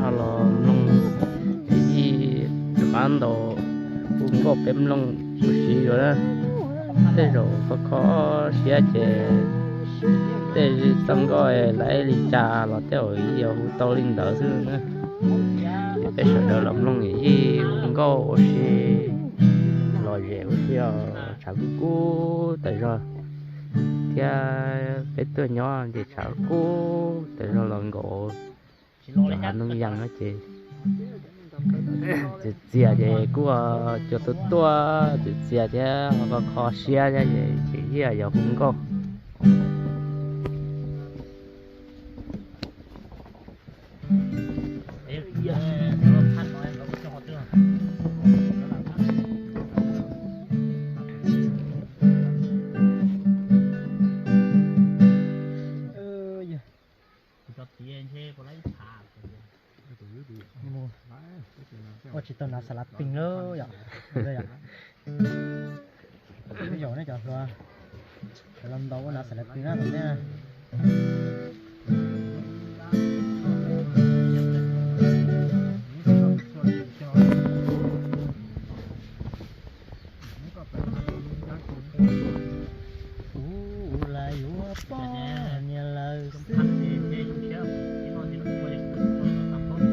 Ho los mloog ib rov qab ntaus hu nkauj peb mloog ua si yuav na. Tej zaum kho kho siab ces tej txoj nkauj lawv li cas los tej zaum yog hu tau li ntawd xwb na. Ces peb sawv daws los mloog ib hu nkauj ua si lom zem ua si os, tshav kub kub tas zog thiab peb tuaj nyob ces tshav kub tas zog los nkaus cov hav noob yees no ces txias txias ces kuj cua tuaj tuaj txias txias thiab ho kho kho siab thiab ces tseem ib yam yog hu nkauj. Ua tsis tau nav xav lav pis lawm yom. Yog nej cov hluas, cov los ntaus ua nav xav lav pis na tom ntej na. Kuv lam yuav poj niam lawm xwb. Lam yuav tus thov tsis tau koj. Tiam neej no ces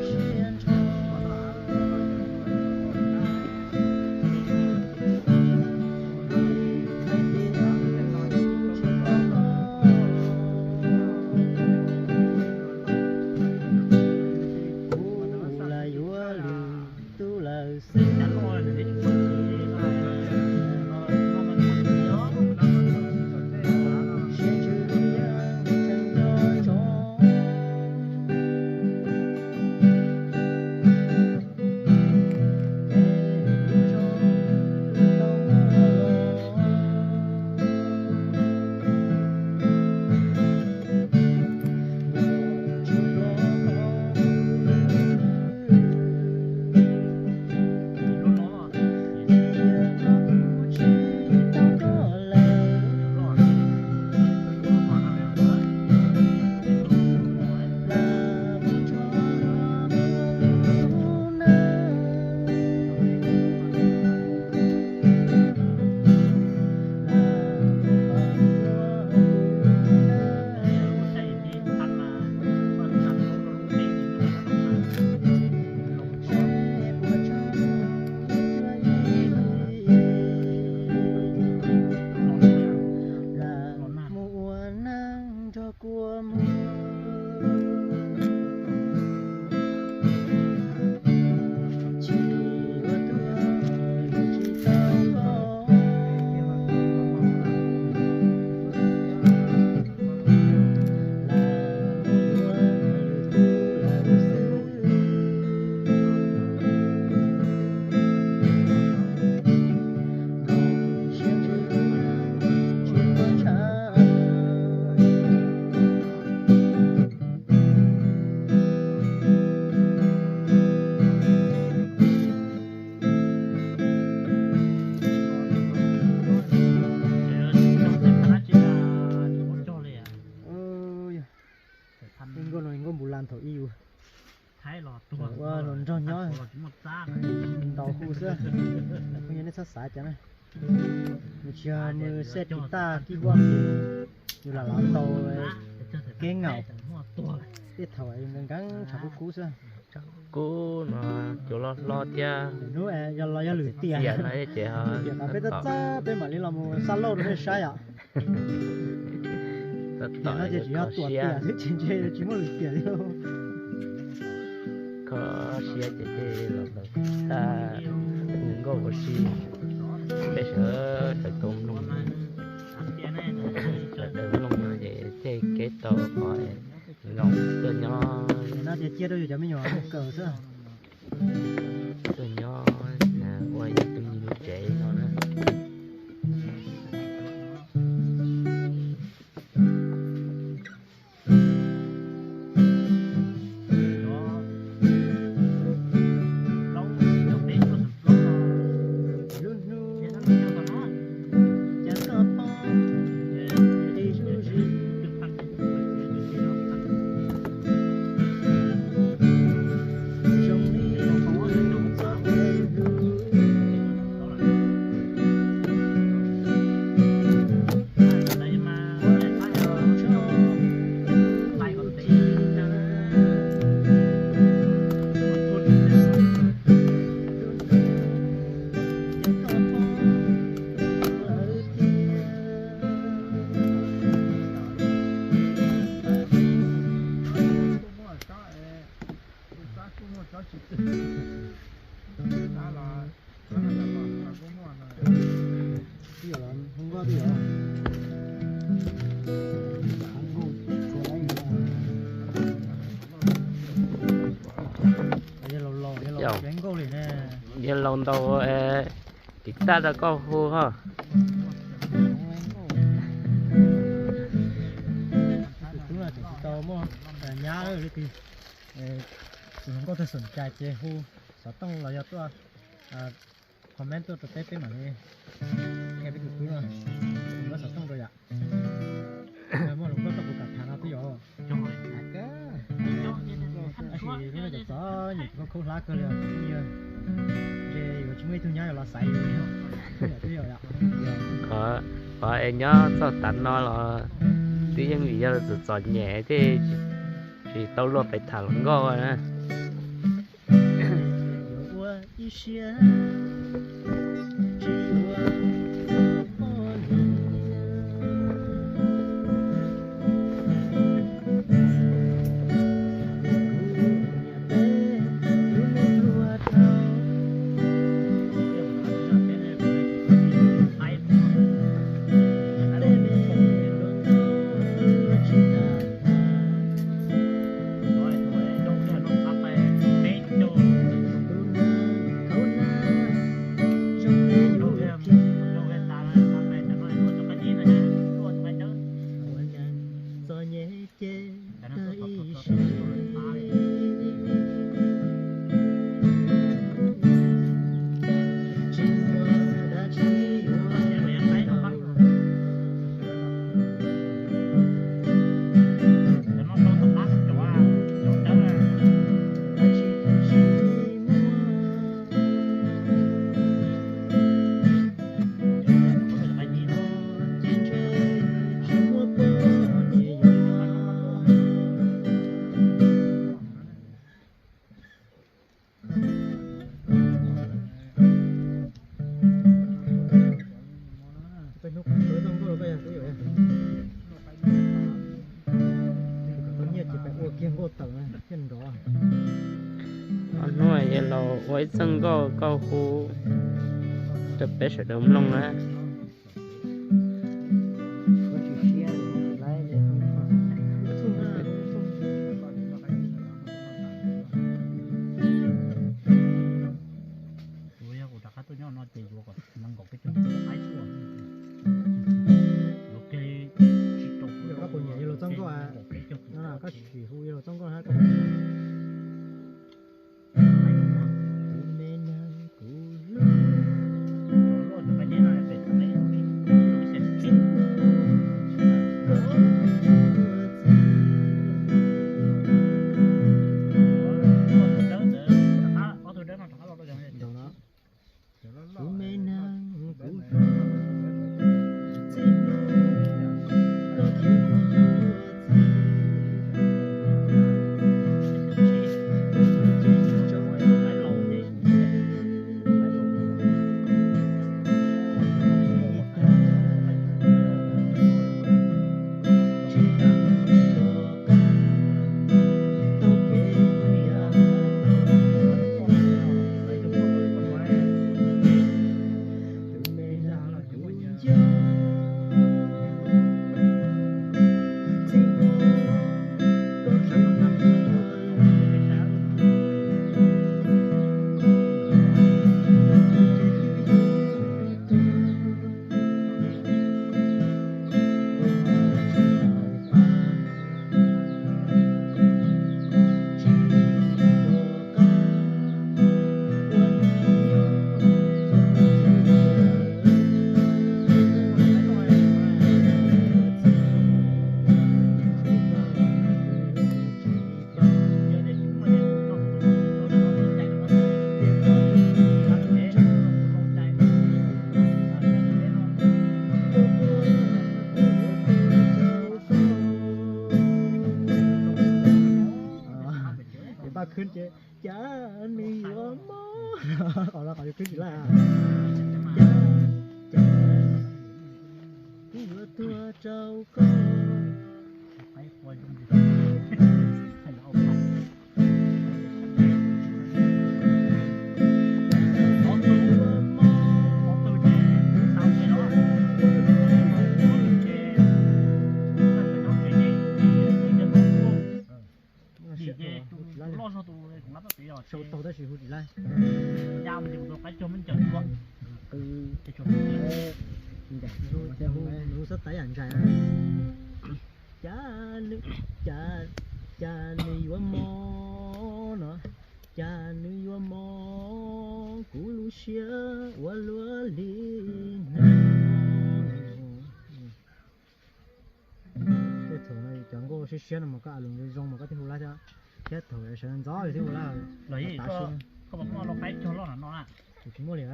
tu siab ntsho. Kuv lam yuav lwm tus lawm xwb. Lam mus ua neej nrog kua muag, tsis yuav tuag tsis tau koj. Lam mus yuav lwm tus lawm xwb. Nkauj no nkauj npus las thaum ib yus ua hluas nraug nyob ntaus hu xwb. Kuv yog nej txhob xav cas na, nws tsis yog nws xej tis taj kib huab, yus lam los ntaus keeb ngaum tej thaum nkees tshav kub kub xwb. Kub no cua loj hlob thiab. Hnub yog los yog lwm tiam no ces tiam no peb txawj txawj peb mam li los mus xa lauj rau nej saib yom. Tiam no ces tsis yog tuam tiam xwb ces ntshe tsis muaj lwm tiam li. Kho siab ces tej los ntawm tag hu nkauj ua si, peb sawv daws tau mloog, sawv daws mloog no ces tej kev tau qhov zoo tuaj nyob, no ces cia rau yus cov me nyuam kawm xwb. Tuaj nyob ua ib tug me nyuam tsev no na. Yog laus ntau, tiv taj rau koj hu ho. Tus tub no tseem tsis tau muaj nyab li, tus hluas nkauj txawj xom cai ces hu xov tooj los yog tuaj comment tuaj rau peb, peb mam li qhia peb tus tub no, tus tub xov tooj rau yom. Muaj hluas nkauj tuaj kuv kam tham no twb yog. Tab sis lub neej txom txom nyem, khaub khaub hlab kawg li os, ntshe yuav tsis muaj ib tug nyab yuav los xaiv li. Qhov es nyob txog tav no los twb yeej vim yog txom txom nyem thiaj tsis tau luag pes tham hluas nkauj na. Peb hnub qhov txog nkauj los koj yog kuv yuav, nyiaj ces peb ua kiag nkauj tawm thiaj nrov. Ob hnub yog los ua ib txoj nkauj koj hu rau peb sawv daws mloog na. Tus yog kuv rov qab tuaj nyob no ces yuav kom nees nkaum peb caug qaib tshuaj. Yuav kiag li tsis rau kuv, yog los txoj nkauj, koj tsis hu yog los txoj nkauj hab koj. Kuv me neeg kuv hlub, txij hnub koj khiav mus yuav txiv, tsis tso kuv ua txiv. Ces npaj khwb ces, cas nws yuav mob, qhov no qhov yuav khwb tsis laj. Cas, cas kuv yuav tuag rau koj. Sau tau tab sis hu tsis laib. Nws xab tais yam ntsais. Cas nws, cas, cas nws yuav mob no, cas nws yuav mob kuv lub siab ua luaj li no. Tej thaum no cov nkauj siab siab no mas koj a lus zoo mas koj thiaj hu laib thiab, thiab thaum sawv ntxov thiab hu laib. Los yog koj muaj lau qaib cog loj no no na? Kuv tsis muaj li.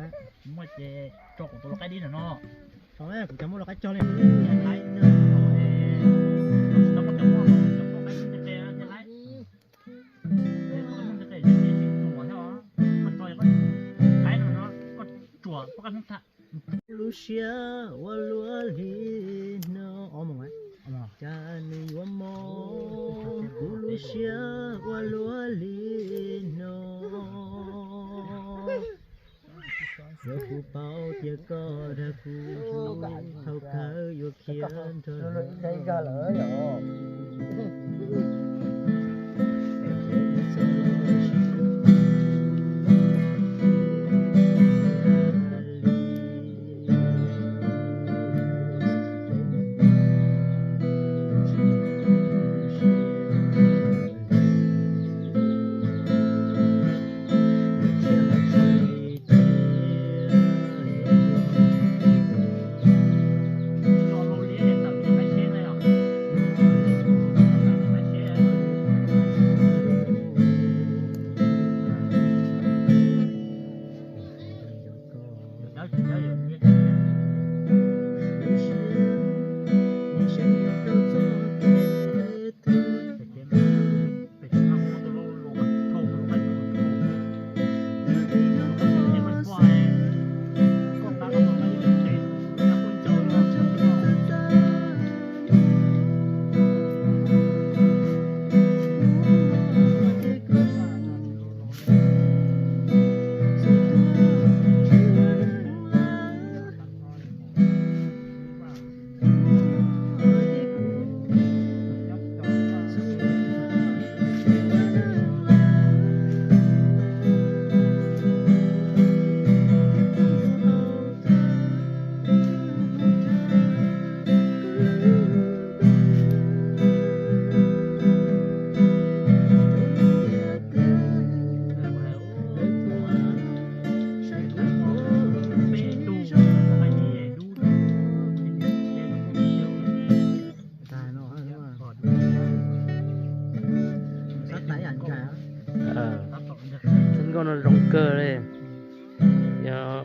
Muaj ces tso kuv tus lau qaib dib no no. Tso, kuv cov muaj lau qaib cog li. Lub siab ua luaj li no, cas nws yuav mob kuv lub siab ua luaj li no. Yog kuv paub tias koj dag kuv, thaum kawg yuav khiav nrog lawv. Nkauj no zoo kawg li. Yog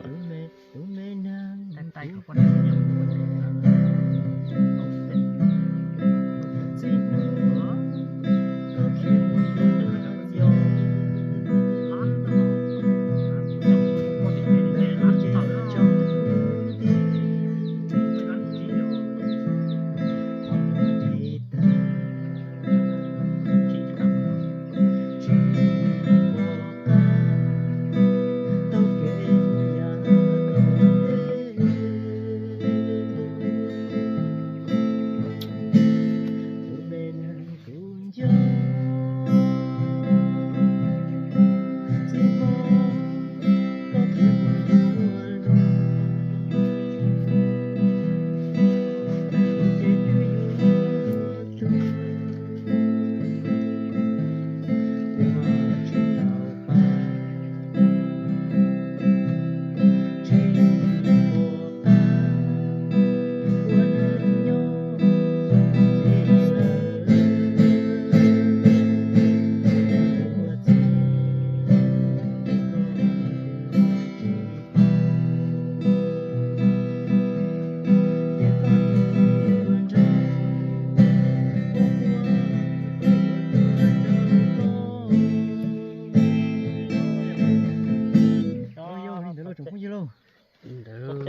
Ntawd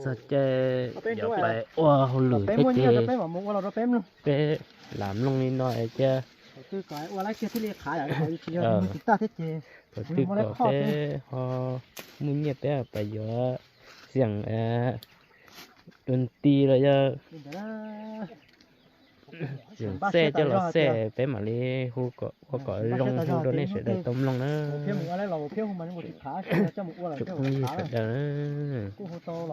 txog caij yuav pais ua hauj lwm thiab ces peb lam mloog li no thiab. Thaum twg kom peb ho muaj nyiaj peb pais yuav xiam dua nti los yog Yog xej coj los xej peb mam li hu kom ua kom zoo hu rau nej sawv daws tau mloog na. Tsoom phooj ywg sawv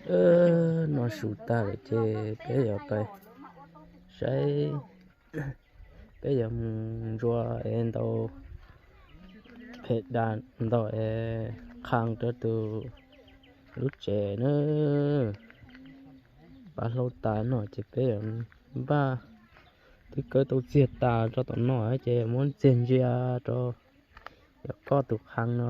daws, no su tag lawm ces peb yuav pais saib, peb yuav mus ntsuas es ntau, phem da ntau es qhaa rau tus lub tsev na. Pab hlaub tas no ces peb yuav npaj, twb kawb tau txiag tas rau tom no ces muab txiag ntsia rau yog koj tus qhaa no.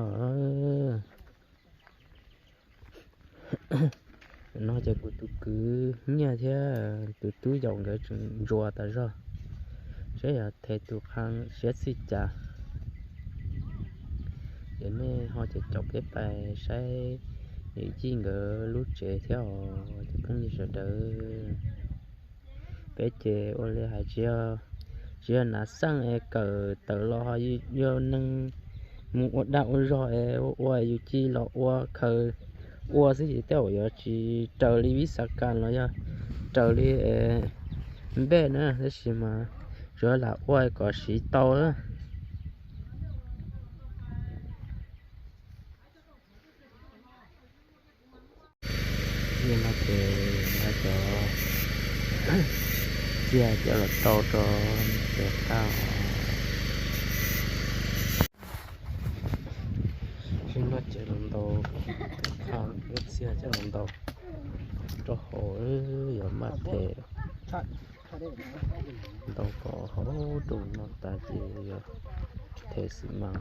No ces kuv tus kwv Nyiaj thiab tus tub Yaum nkawd tseem ntsuas tas zog, saib yog them tus qhaa siab txij cas. Ces nej ho ces caum peb pais saib Yim Yij nkawd lub tsev thiab os cov phooj ywg sawv daws. Peb ces ua li hais tsis yog, tsis yog hnav xeej es kawm tawm los ho yog neeg mus ua dag ua zog es ua ua yus cia los ua khaws ua xwb ces tej zaum yuav tsis raws li vib xav kas los yog raws li npej na, tab sis mas tsuas lam ua kom siv tau. Yog no ces nqa cov txiag coj los tau rau cov qhaa. Tsis no ces los ntaus qhaa, txiag coj los ntaus rau hauv, yuav maj them. Ntaus kom hauv rau no tas ces yuav them xi mas.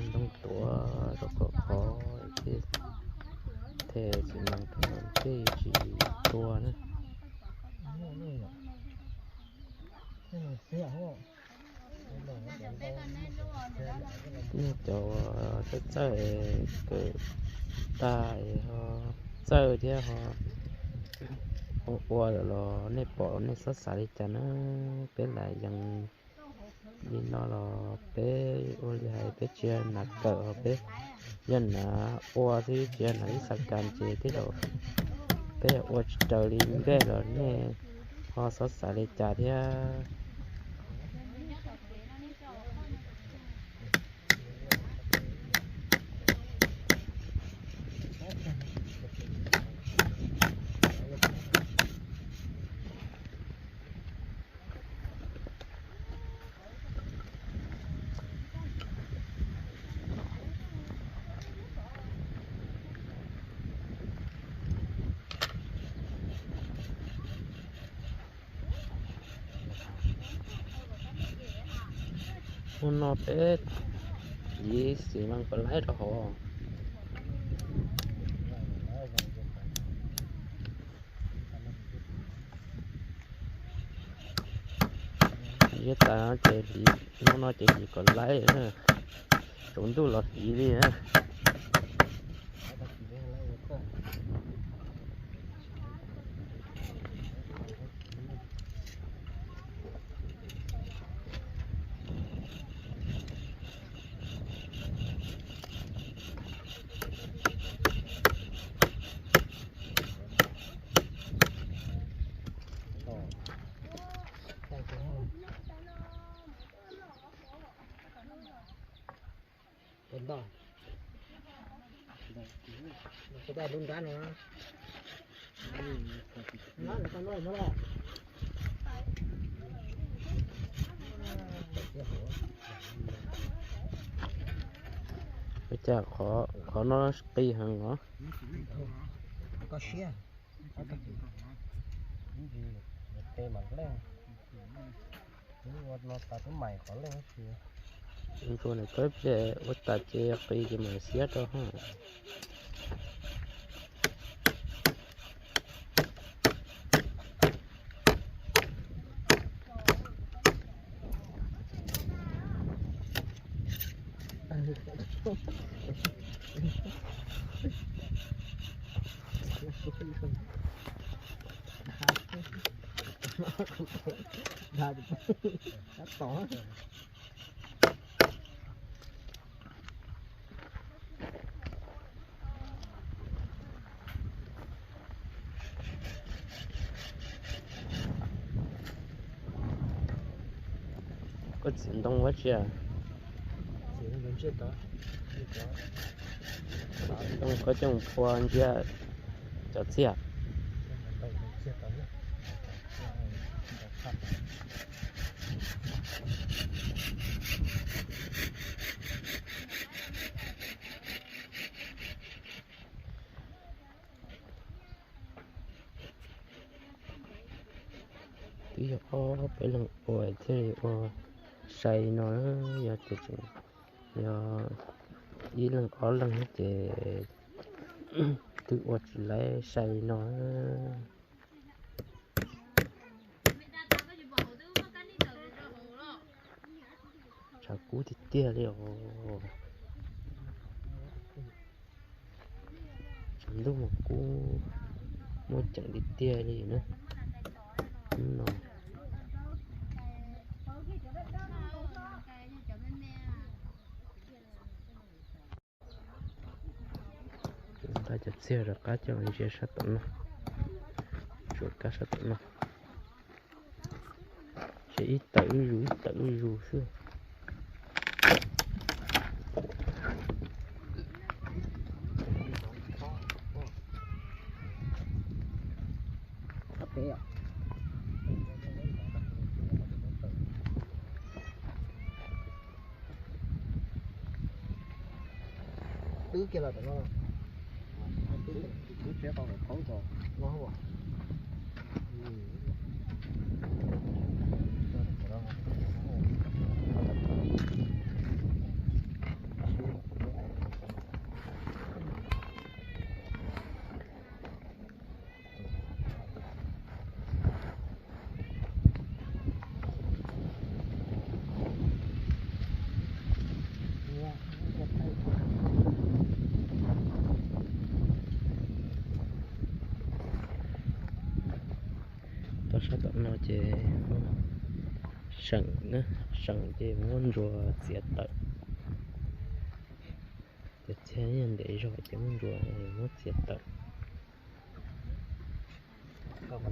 Ntoo tuav rau kom khov thiaj them xi mas rau no thiaj tsis tua na. Nej cov txawj txawj es kawm tag es ho txawj thiab ho ua lawm los nej pom nej txhob xav li cas na. Peb lam yees li no los peb ua li hais peb tsis yog hnav kawm, peb yog hnav ua xwb, tsis yog hnav ib xav kas ces tej zaum peb ua tsis raws li npej los nej ho txhob xav li cas thiab. Hnub no peb tiv xi mas kom laib rau hauv. Yog tas ces hnub no ces tiv kom laib, tsaus ntuj los tiv li. Ua cas qhov no qis heev os. Ntsuas nws kawb pliag ua tas ces qis ces mam xiab rau ha. Koj txiav ntoo ua tsi? Ntoo koj coj mus phua ntsia cov txiag. Twb yog ob peb leeg ua thiaj li ua sai li no, yog tias tseem yog ib leeg ob leeg ces twb ua tsis laib sai li no. Tshav kub tiag tiag li os. Tshav ntuj mas kub muaj ceem tiag tiag li na. Hnub no nqa cov txiag rov qab coj los ntsia sab tom no, tsuas kab sab tom no. Ces ib tawm ib zus ib tawm ib zus xwb. Twb kiag los tom no, twb tsis tau qhaub tso no. Tau sab tom no ces seem, seem ces muab ntsuas txiav tawm. Cov txiag ntev zog ces muab ntsuas, muab txiav tawm.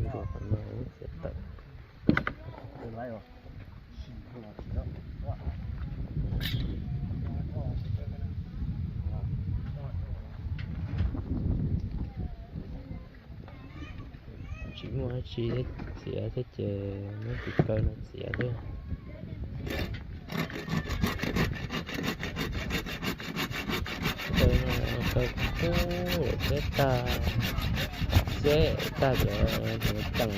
Ntsuas qhov no muab txiav tawm. Tsis muaj dab tsi txiav thiab ces muab tus kaw no txiav thiab. Kaw no kaw kub thiab tag, xeb tag cov ceev thiab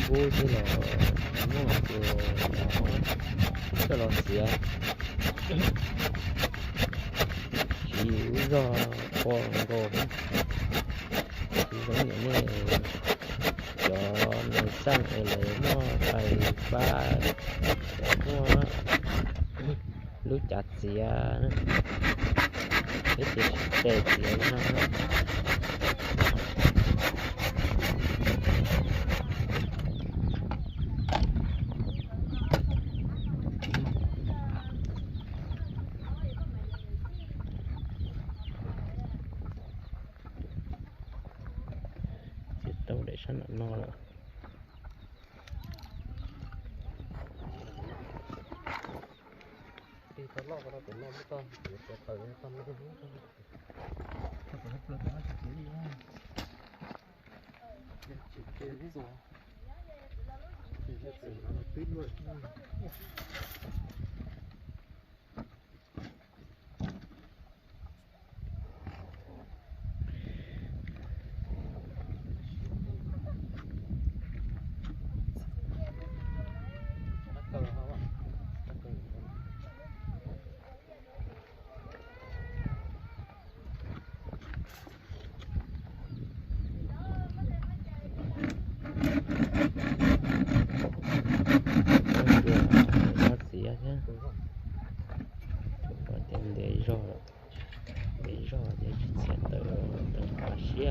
kub xwb los muaj tus no coj los txiav. Tsis yus lub zog qhuav nkaus, tsis zoo niam nej cov nais xaj es lawv muaj tais fab, lawv muaj lub cav txiav, peb ces tes txiav li no. Txiav tau daim sab nram no lawm.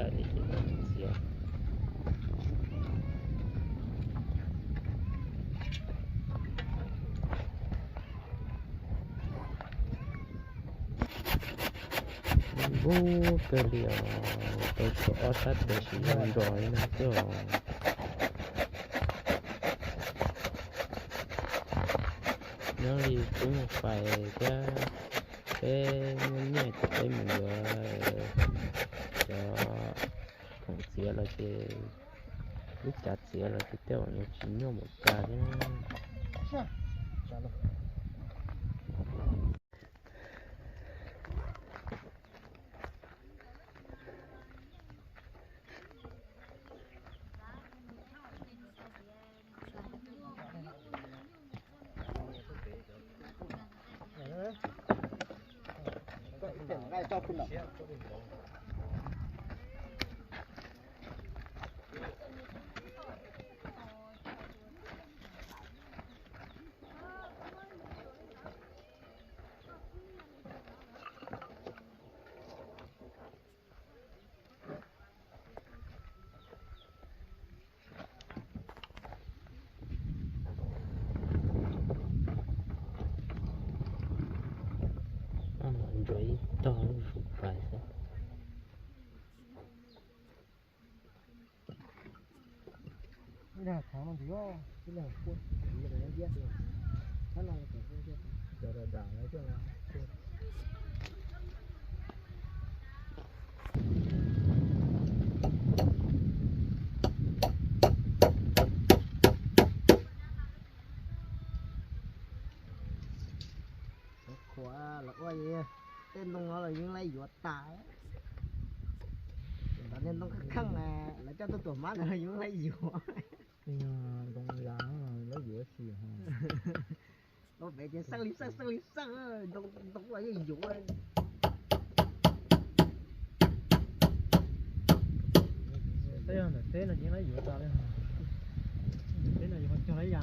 Lawm ces txiav. Npub kawg li os, tau tshuav ob sab tes siv zog nrog li no xwb os. Nyob li peb muaj fais thiab peb muaj nyiaj ces peb mus yuav cov khoom txiav los ces, lub cav txiav los ces tej zaum yuav tsis nyuaj npaum cas thiab. Ntsuas ib tog lub zus pais xwb. Khuav los ua tej ntoo no los yeej laij yuav tas. Ntawm niag ntoo kheej kheej na, lawv coj tuaj tuam mab ntawd los yeej laij yuav. Ntoo ya laij yuav tsis ho. Ua pem ces xawj li xawj xawj li xawj, ntoo ntoo los yeej yuav. Tej yog ntawm teb no ces laij yuav tas li. Ntawm teb no yuav cog laib ya.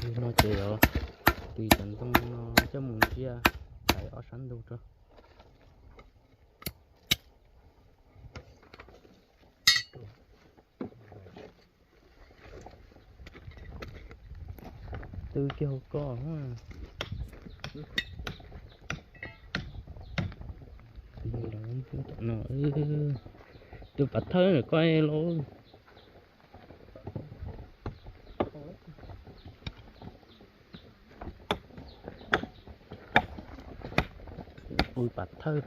Li no ces yog tis cov ntoo no coj mus ntsia txais ob sab ntug rau. Twb kiag hauv ko. Tus pas thawj ntawm ko los. Ua pas thawj.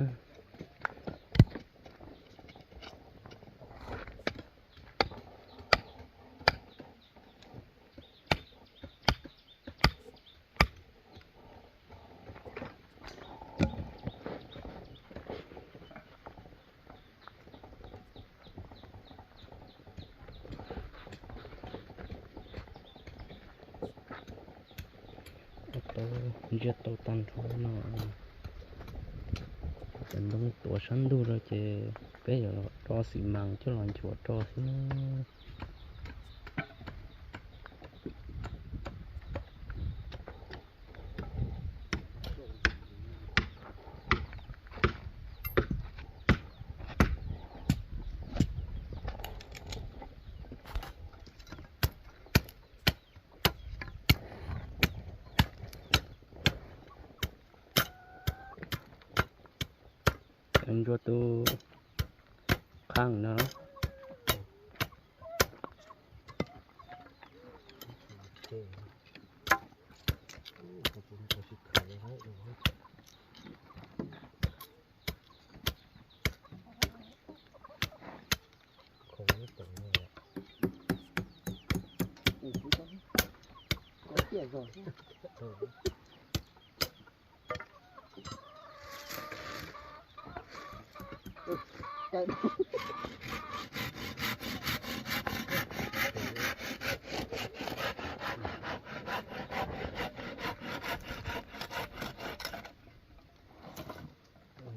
Tau ntsia tau tag nrho no, cov ntoo tuav sab ntug rau ces peb yuav los do xi mas coj los nchuav rau xwb na. Ntsuas tus qhaj no. Kaim.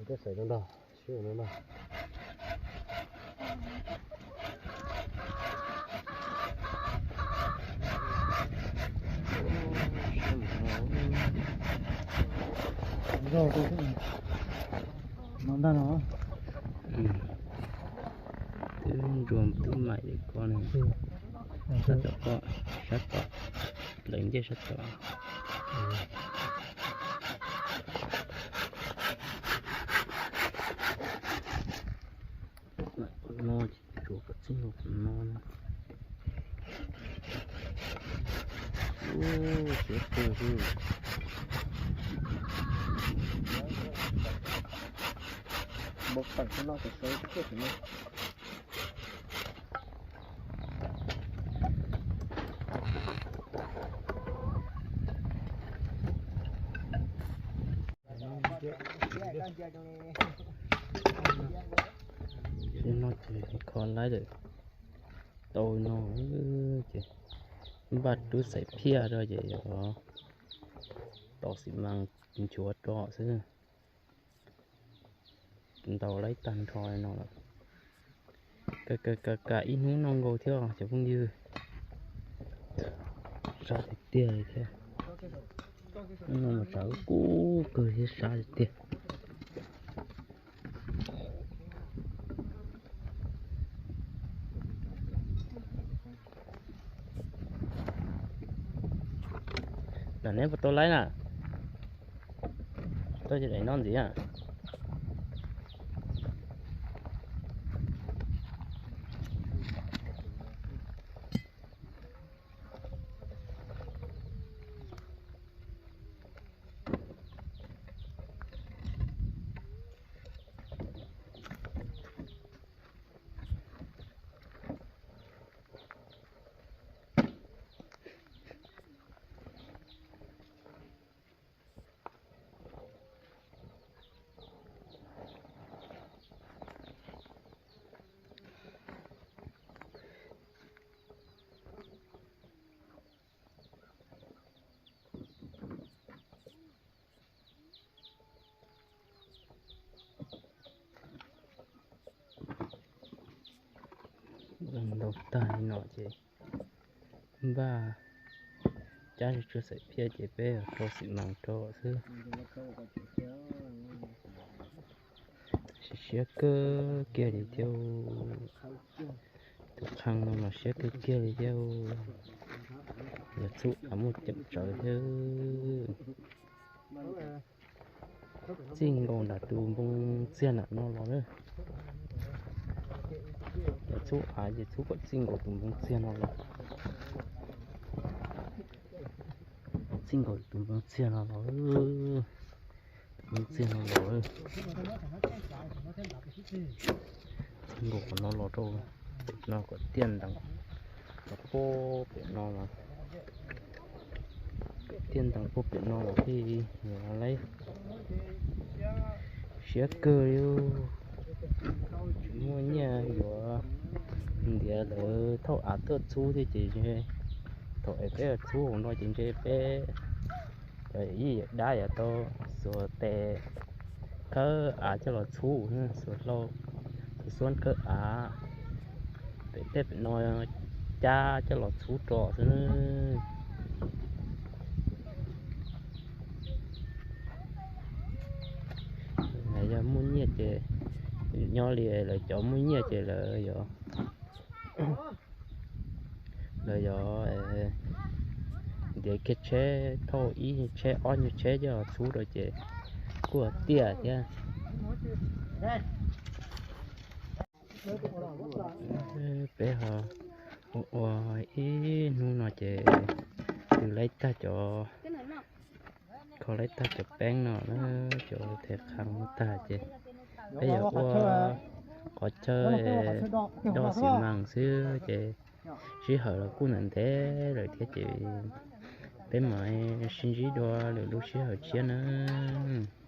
Tej xaiv no ntag, sib no ntag. No ntag no. Twb ntsuag twb maim li ko ne. Sab tom ko, sab tom, lawv ncej sab tom. Qhov no ces tsuas kom txij nkaus qhov no na. Ub, siab kawg xwb. Npau taws qhov no kom sawv kiag xwb na. Tej no ces kho laib lawm tau no ces npaj rub xaim phiaj rau ces yog tos xim mas nchuav rau xwb. Ntaus laib tag nrho no lawm. Ka ka ka ka ib hnub noj nkaus thiab cov phooj ywg. Sab tiag tiag li thiab. Hnub no mas sab kub kawg thiab sab tiag tiag. Lam neb puas tau laib na? Tau ces daim no ntxiv na. Ntaus tag li no ces npaj cab tsua xaim phiaj ces peb rau xim mas rau xwb. Siab kawg kiag li thiab. Tus qhee no mas siab kawg kiag li thiab. Yog txhub av muaj ceem tsawv thiab. Txij nkaus nram tus npoo txiag nram no los na. Yog txhub av ces txhub kom txij nkaus tus npoo txiag no los. Txij nkaus tus npoo txiag no los. Tus npoo txiag no los. Txij nkaus qhov no los rau pem no kom tiaj ntees rau puag pem no los. Tiaj ntees puag pem no los thiaj yuav laib. Siab kawg li. Tsis muaj nyiaj yuav ntiav lawv thauj av tuaj txhub thiab ces ntshe thaum es peb txhub hauv no ces ntshe peb cov yij dab yuav tau xuas tes khawb av coj los txhub, xuas hlau, xuas xuab khawb av pem tej pem no cab coj los txhub rau xwb. Yog muaj nyiaj ces nyob li lawv cov muaj nyiaj ces lawv yuav, lawv yuav ntiav kiag tsheb thauj ib tsheb ob nyuag tsheb coj los txhub rau ces kuj tiaj thiab. Peb ho ua ua ib hnub no ces twb laib tag cov, kho laib tag cov peeb no na, cov thej qhee tag ces peb yuav ua qhov chaw do xi mas xwb ces sij hawm los kuj ntev ntev lawm thiab ces peb mam sib ntsib dua lwm lub sij hawm tshiab nawb.